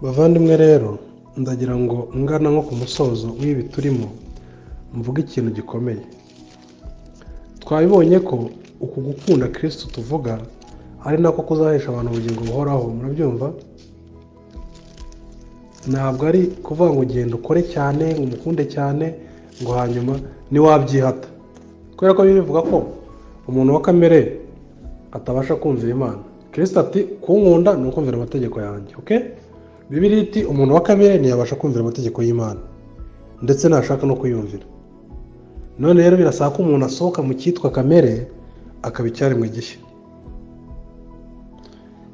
Bavandimwe rero, ndagira ngo ngana nko ku musozo w'ibi turimo, mvuge ikintu gikomeye. Twabibonye ko uku gukunda Kristo tuvuga ari nako kuzahesha abantu ubugingo buhoraho. Murabyumva? Ntabwo ari kuvuga ngo ugenda ukore cyane, ngo umukunde cyane, ngo hanyuma ntiwabyihata, kubera ko bivuga ko umuntu wa kamere atabasha kumvira Imana. Kristo ati: "Kunkunda ni ukumvira amategeko yanjye." Okay? Bibiliya iti: "Umuntu wa kamere ntiyabasha kumvira amategeko y'Imana, ndetse ntashaka no kuyumvira." None rero birasaba ko umuntu asohoka mu cyitwa kamere, akaba icyaremwe gishya.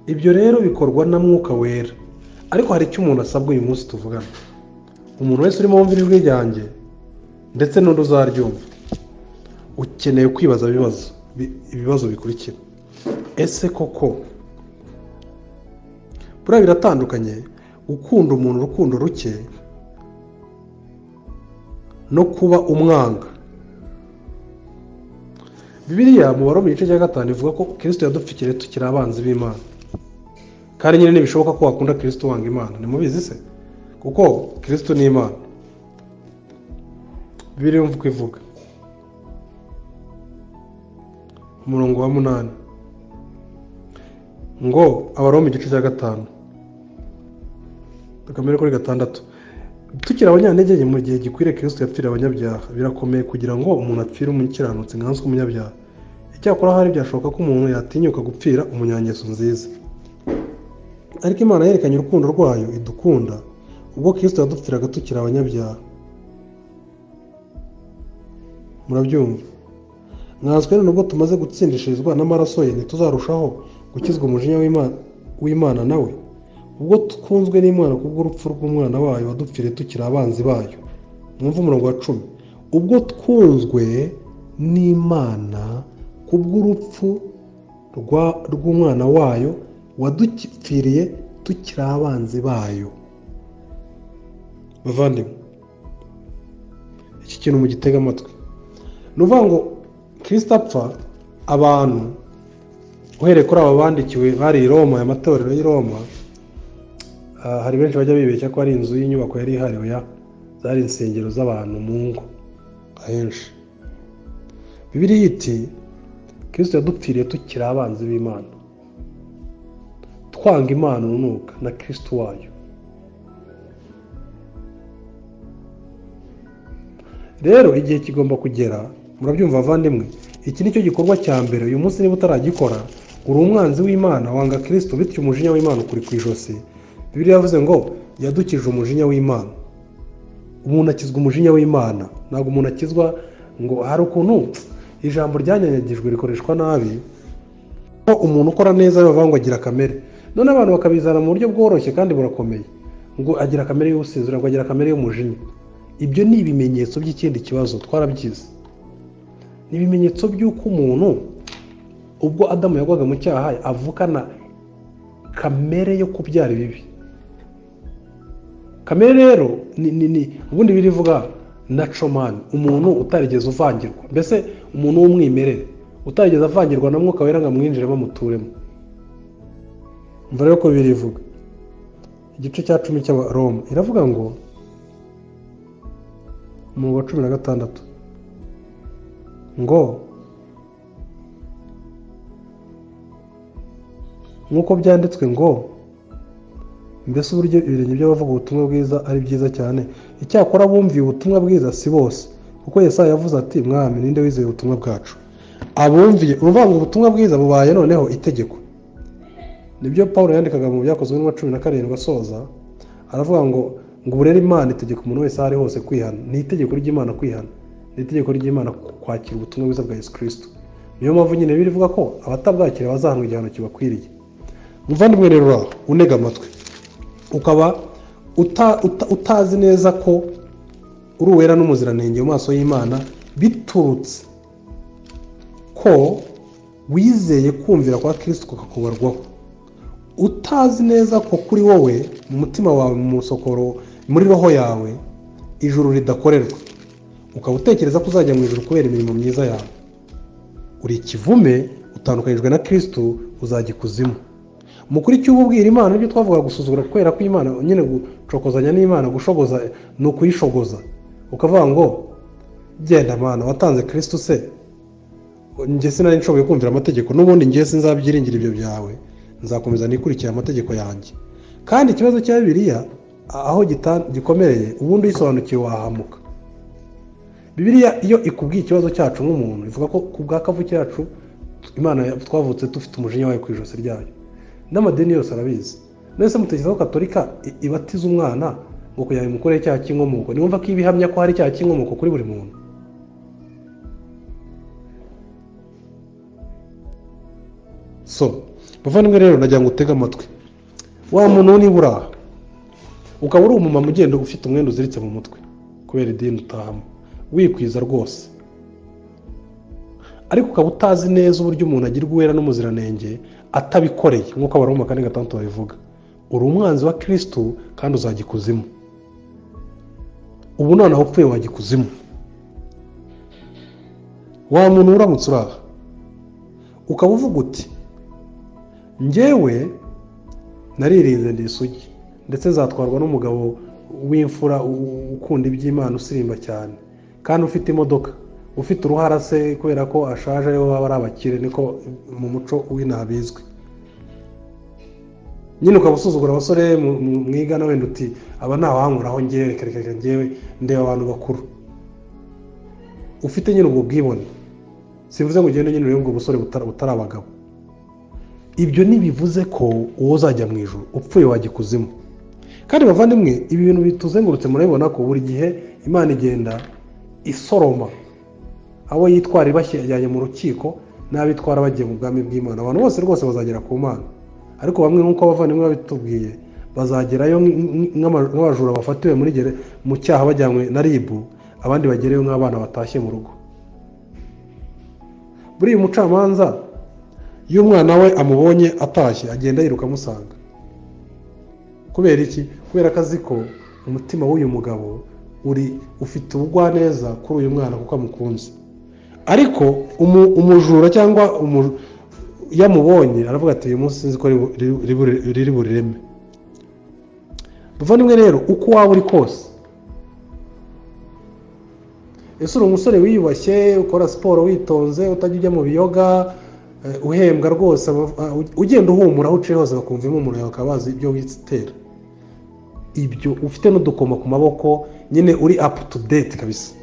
Ibyo rero bikorwa na Mwuka Wera. Ariko hari icyo umuntu asabwa uyu munsi tuvugana. Umuntu wese urimo wumva ijwi ryanjye, ndetse n'undi uzaryumva, ukeneye kwibaza ibibazo bikurikira: ese koko buriya biratandukanye gukunda umuntu urukundo ruke no kuba umwanga? Bibiliya mu Baroma igice cya 5 ivuga ko Kirisito yadupfiriye tukiri abanzi b'Imana. Kandi nyine ntibishoboka ko wakunda Kirisito wanga Imana. Ntimubizi se? Kuko Kirisito ni Imana. Bibiliya yumva uko ivuga, umurongo wa 8, ngo Abaroma igice cya 5, tukamere kuri 6: "Tukiri abanyantege nke, mu gihe gikwiriye Kirisito yapfiriye abanyabyaha. Birakomeye kugira ngo umuntu apfire umukiranutsi, nkanswe umunyabyaha. Icyakora hari byashoboka ko umuntu yatinyuka gupfira umunyangeso nziza. Ariko Imana yerekanye urukundo rwayo idukunda ubwo Kirisito yadupfiraga tukiri abanyabyaha." Murabyumva? "Nkanswe none ubwo tumaze gutsindishirizwa n'amaraso ye, ntituzarushaho gukizwa umujinya w'Imana nawe? Ubwo twunzwe n'Imana kubw'urupfu rw'umwana wayo wadupfiriye tukiri abanzi bayo." Mwumve umurongo wa 10: "Ubwo twunzwe n'Imana kubw'urupfu rw'umwana wayo wadupfiriye tukiri abanzi bayo." Bavandimwe, iki kintu mugitega amatwi. Ni ukuvuga ngo Kirisito apfa, abantu uhereye kuri aba bandikiwe bari i Roma, aya matorero y'i Roma, hari benshi bajya bibeshya ko ari inzu y'inyubako yari ihari. Oya, zari insengero z'abantu mu ngo ahenshi. Bibiliya iti: "Kirisito yadupfiriye tukiri abanzi b'Imana, twanga Imana urunuka na Kirisito wayo." Rero igihe kigomba kugera. Murabyumva bavandimwe? Iki ni cyo gikorwa cya mbere. Uyu munsi niba utaragikora, uri umwanzi w'Imana, wanga Kirisito, bityo umujinya w'Imana ukuri ku ijosi. Bibiliya yavuze ngo yadukije umujinya w'Imana. Umuntu akizwa umujinya w'Imana, ntabwo umuntu akizwa ngo hari ukuntu ijambo ryanyanyagijwe rikoreshwa nabi, ko umuntu ukora neza bavuga ngo agira kamere. None abantu bakabizana mu buryo bworoshye kandi burakomeye, ngo agira kamere y'ubusinzi, ngo agira kamere y'umujinya. Ibyo ni ibimenyetso by'ikindi kibazo, twarabyize. Ni ibimenyetso by'uko umuntu ubwo Adamu yagwaga mu cyaha avukana kamere yo kubyara ibibi. Kamere rero ni ubundi birivuga natural man, umuntu utarigeze uvangirwa, mbese umuntu w'umwimerere utarigeze avangirwa na Mwuka Wera ngo amwinjiremo, amuturemo. Umva rero ko birivuga igice cya 10 cy'Abaroma, iravuga ngo umurongo wa 16 ngo: "Nk'uko byanditswe ngo: 'Mbese uburyo ibirenge by'abavuga ubutumwa bwiza ari byiza cyane!' Icyakora bumviye ubutumwa bwiza si bose, kuko Yesaya yavuze ati: 'Mwami, ninde wizeye ubutumwa bwacu?'" Abumviye, uruvuga ngo ubutumwa bwiza bubaye noneho itegeko. Nibyo Paul yandikaga mu Byakozwe n'intumwa 17 asoza, aravuga ngo ubu rero Imana itegeka umuntu wese aho ari hose kwihana. Ni itegeko ry'Imana kwihana, ni itegeko ry'Imana kwakira ubutumwa bwiza bwa Yesu Kirisito. Niyo mpamvu nyine birivuga ko abatabwakira bazahanwa igihano kibakwiriye. Muvandimwe rero uraho unega amatwi, ukaba utazi neza ko uri uwera n'umuziranenge mu maso y'Imana, biturutse ko wizeye kumvira kwa Kirisito kukakubarwaho, utazi neza ko kuri wowe mu mutima wawe, mu musokoro, muri roho yawe, ijuru ridakorerwa, ukaba utekereza ko uzajya mu ijuru kubera imirimo myiza yawe, uri ikivume, utandukanyijwe na Kirisito, uzajya ikuzimu. Mukuri icyo uba ubwira Imana, nibyo twavuga gusuzugura kubera ko Imana nyine gucokozanya n'Imana, gushogoza ni ukuyishogoza, ukavuga ngo genda Mana watanze Kristo se, njye sinari nshoboye kumvira amategeko, n'ubundi njye sinzabyiringira ibyo byawe, nzakomeza nikurikira amategeko yanjye. Kandi ikibazo cya Bibiliya aho gikomereye, ubundi uyisobanukiwe wahamuka. Bibiliya iyo ikubwiye ikibazo cyacu nk'umuntu, ivuga ko ku bwa kavukire yacu Imana twavutse dufite umujinya wayo ku ijosi ryayo. N'amadini yose arabizi. None mutekereza ko Katolika ibatiza umwana ngo kugira ngo imukorere icyaha cy'inkomoko? Niwumva ko ibihamya ko hari icyaha cy'inkomoko kuri buri muntu. So bavandimwe rero, nagira ngo utege amatwi wa muntu niba uri aha, ukaba uri umumama ugenda ufite umwenda uziritse mu mutwe kubera idini utahamo, wikwiza rwose, ariko ukaba utazi neza uburyo umuntu agirwa uwera n'umuziranenge atabikoreye, nk'uko Abaroma 4:6 babivuga, uri umwanzi wa Kristo kandi uzajya ikuzimu. Ubu noneho upfuye wajya ikuzimu. Wa muntu uramutse uri aha ukaba uvuga uti njyewe naririnze ndi isugi, ndetse nzatwarwa n'umugabo w'imfura ukunda iby'Imana, usirimba cyane, kandi ufite imodoka, ufite uruhara se kubera ko ashaje aribo baba ari abakire, niko mu muco w'inaha bizwi. Nyine ukaba usuzugura abasore mwigana, wenda uti aba ntawankuraho njyewe, reka reka njyewe ndeba abantu bakuru. Ufite nyine ubwo bwibone, simvuze ngo ugende nyine urebe ubwo busore butari abagabo. Ibyo ntibivuze ko uwo uzajya mu ijuru, upfuye wajya ikuzimu. Kandi bavandimwe, ibi bintu bituzengurutse murabibona ko buri gihe Imana igenda isoroma abo yitwara ibajyanye mu rukiko n'abitwara bagiye mu bwami bw'Imana. Abantu bose rwose bazagera ku Mana, ariko bamwe nk'uko abavandimwe babitubwiye bazagerayo nk'abajura bafatiwe muri mu cyaha bajyanywe na RIB, abandi bagereyo nk'abana batashye mu rugo. Buriya umucamanza iyo umwana we amubonye atashye agenda yiruka amusanga. Kubera iki? Kubera ko azi ko umutima w'uyu mugabo uri ufite ubugwaneza kuri uyu mwana kuko amukunze. Ariko umujura cyangwa yamubonye aravuga ati uyu munsi sinzi ko riri burireme. Bavandimwe rero, uko waba uri kose, ese uri umusore wiyubashye, ukora siporo witonze, utajya ujya mu biyoga, uhembwa rwose, ugenda uhumura aho uciye hose bakumva impumuro yawe, bakaba bazi ibyo witera, ibyo ufite n'udukoma ku maboko, nyine uri up to date kabisa.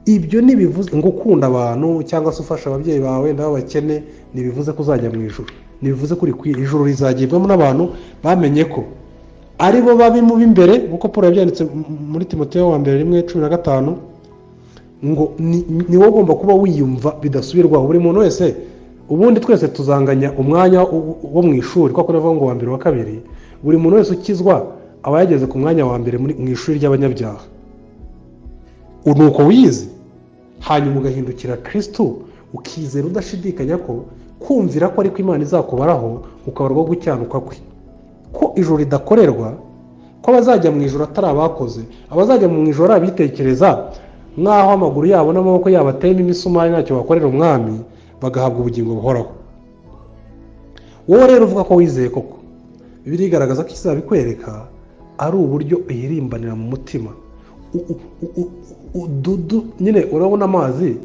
Ibyo ntibivuze ngo ukunda abantu cyangwa se ufasha ababyeyi bawe n'abakene, ntibivuze ko uzajya mu ijuru, ntibivuze ko uri ku ijuru rizagibwamo n'abantu bamenye ko ari bo babi mu b'imbere, nk'uko Paul yabyanditse muri Timoteyo wa mbere 1:15, ngo ni wowe ugomba kuba wiyumva bidasubirwaho. Buri muntu wese, ubundi twese tuzanganya umwanya wo mu ishuri, kuko navuga ngo wa mbere wa kabiri, buri muntu wese ukizwa aba yageze ku mwanya wa mbere mu ishuri ry'abanyabyaha. Nuko wize, hanyuma ugahindukira Kristo, ukizera udashidikanya ko kumvira ko ariko Imana izakubaraho, ukabarwa gucyanuka kwe, ko ijuru ridakorerwa, ko abazajya mu ijuru atari abakoze, abazajya mu ijuru ari abitekereza nk'aho amaguru yabo n'amaboko yabo ateyemo imisumari ntacyo bakorera umwami, bagahabwa ubugingo buhoraho. Wowe rero uvuga ko wizeye koko, Bibiliya igaragaza ko izabikwereka ari uburyo uyirimbanira mu mutima. Nyine urabona amazi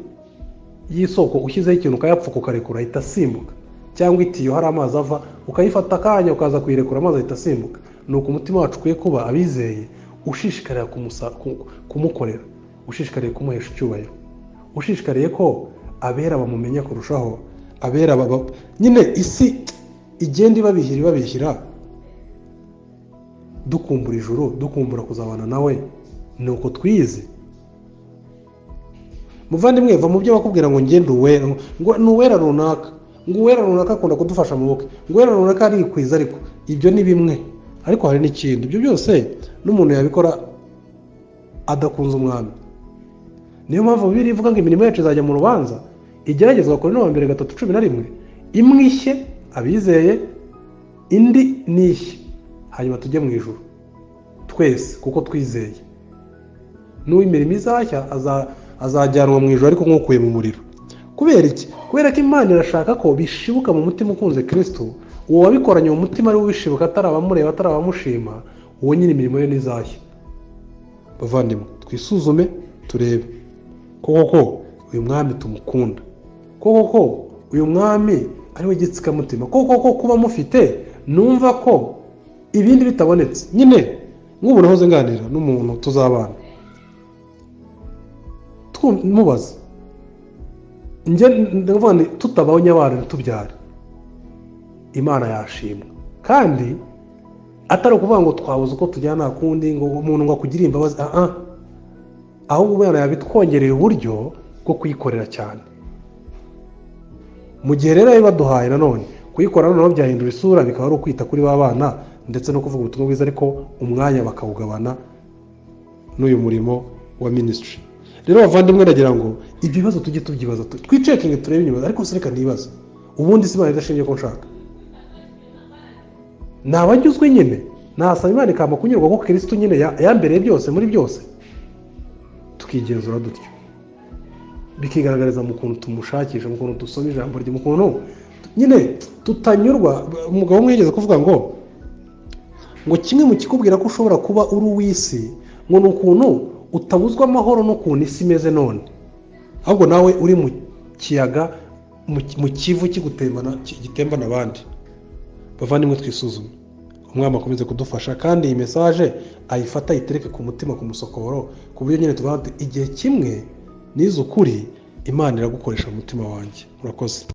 y'isoko, ushyizeho ikintu ukayapfuka ukarekura ahita asimbuka, cyangwa itiyo hari amazi ava ukayifata akanya ukaza kuyirekura amazi ahita asimbuka. Ni uko umutima wacu ukwiye kuba abizeye, ushishikarira kumukorera, ushishikariye kumuhesha icyubahiro, ushishikariye ko abera bamumenya kurushaho, abera nyine isi igenda ibabihira ibabihira, dukumbura ijuru, dukumbura kuzabana nawe. Ni uko twize. Muvandimwe, va mu byo bakubwira ngo ngende uwera, ngo ni uwera runaka, ngo uwera runaka akunda kudufasha mu bukwe, ngo uwera runaka arikwiza, ariko ibyo ni bimwe, ariko hari n'ikindi. Ibyo byose n'umuntu yabikora adakunze umwami. Niyo mpamvu Bibiliya ivuga ngo imirimo yacu izajya mu rubanza, igeragezwa kuri Nowa mbere 3:11, imwe ishye abizeye, indi nishye, hanyuma tujye mu ijuru twese kuko twizeye. N'uw'imirimo izashya azajyanwa mu ijuru ariko nk'ukuye mu muriro. Kubera iki? Kubera ko Imana irashaka ko bishibuka mu mutima ukunze Kristo, Uwo wabikoranye uwo mutima ari ubishibuka, atari abamureba, atari abamushima, uwo nyine imirimo ye ntizashya. Bavandimwe, twisuzume turebe koko ko uyu mwami tumukunda, koko ko uyu mwami ari we gitsikamutima, koko ko kuba mufite numva ko ibindi bitabonetse. Nyine nk'ubu nahoze nganira n'umuntu tuzabana, mubaza njye ndavuga nti tutabonye abana ntitubyare, Imana yashimwa. Kandi atari ukuvuga ngo twabuze uko tujyana kundi, ngo umuntu ngo akugire imbabazi, aha, ahubwo Imana yabitwongereye uburyo bwo kuyikorera cyane. Mu gihe rero yabibaduhaye nanone kuyikora, noneho byahindura isura, bikaba ari ukwita kuri ba bana ndetse no kuvuga ubutumwa bwiza, ariko umwanya bakawugabana n'uyu murimo wa ministry. Rero bavandimwe, ndagira ngo ibyo bibazo tujye tubyibaza, twicheckinge, turebe inyuma. Ariko se reka nibaze, ubundi si Imana idashingiye ko nshaka nabanyuzwe nyine, nasaba Imana ikampa kunyurwa ko Kirisitu nyine yambereye byose muri byose. Tukigenzura dutyo, bikigaragariza mu kuntu tumushakisha, mu kuntu dusoma ijambo rye, mu kuntu nyine tutanyurwa. Umugabo umwe yigeze kuvuga ngo kimwe mu kikubwira ko ushobora kuba uri uw'isi, ngo ni ukuntu utabuzwa amahoro n'ukuntu isi imeze none, ahubwo nawe uri mu kiyaga, mu Kivu kigutembana, gitembana abandi. Bavandimwe, twisuzume. Umwami akomeze kudufasha, kandi iyi message ayifata, ayitereke ku mutima, ku musokoro, ku buryo nyine tuvuga tuti, igihe kimwe nize ukuri, Imana iragukoresha mu mutima wanjye. Murakoze.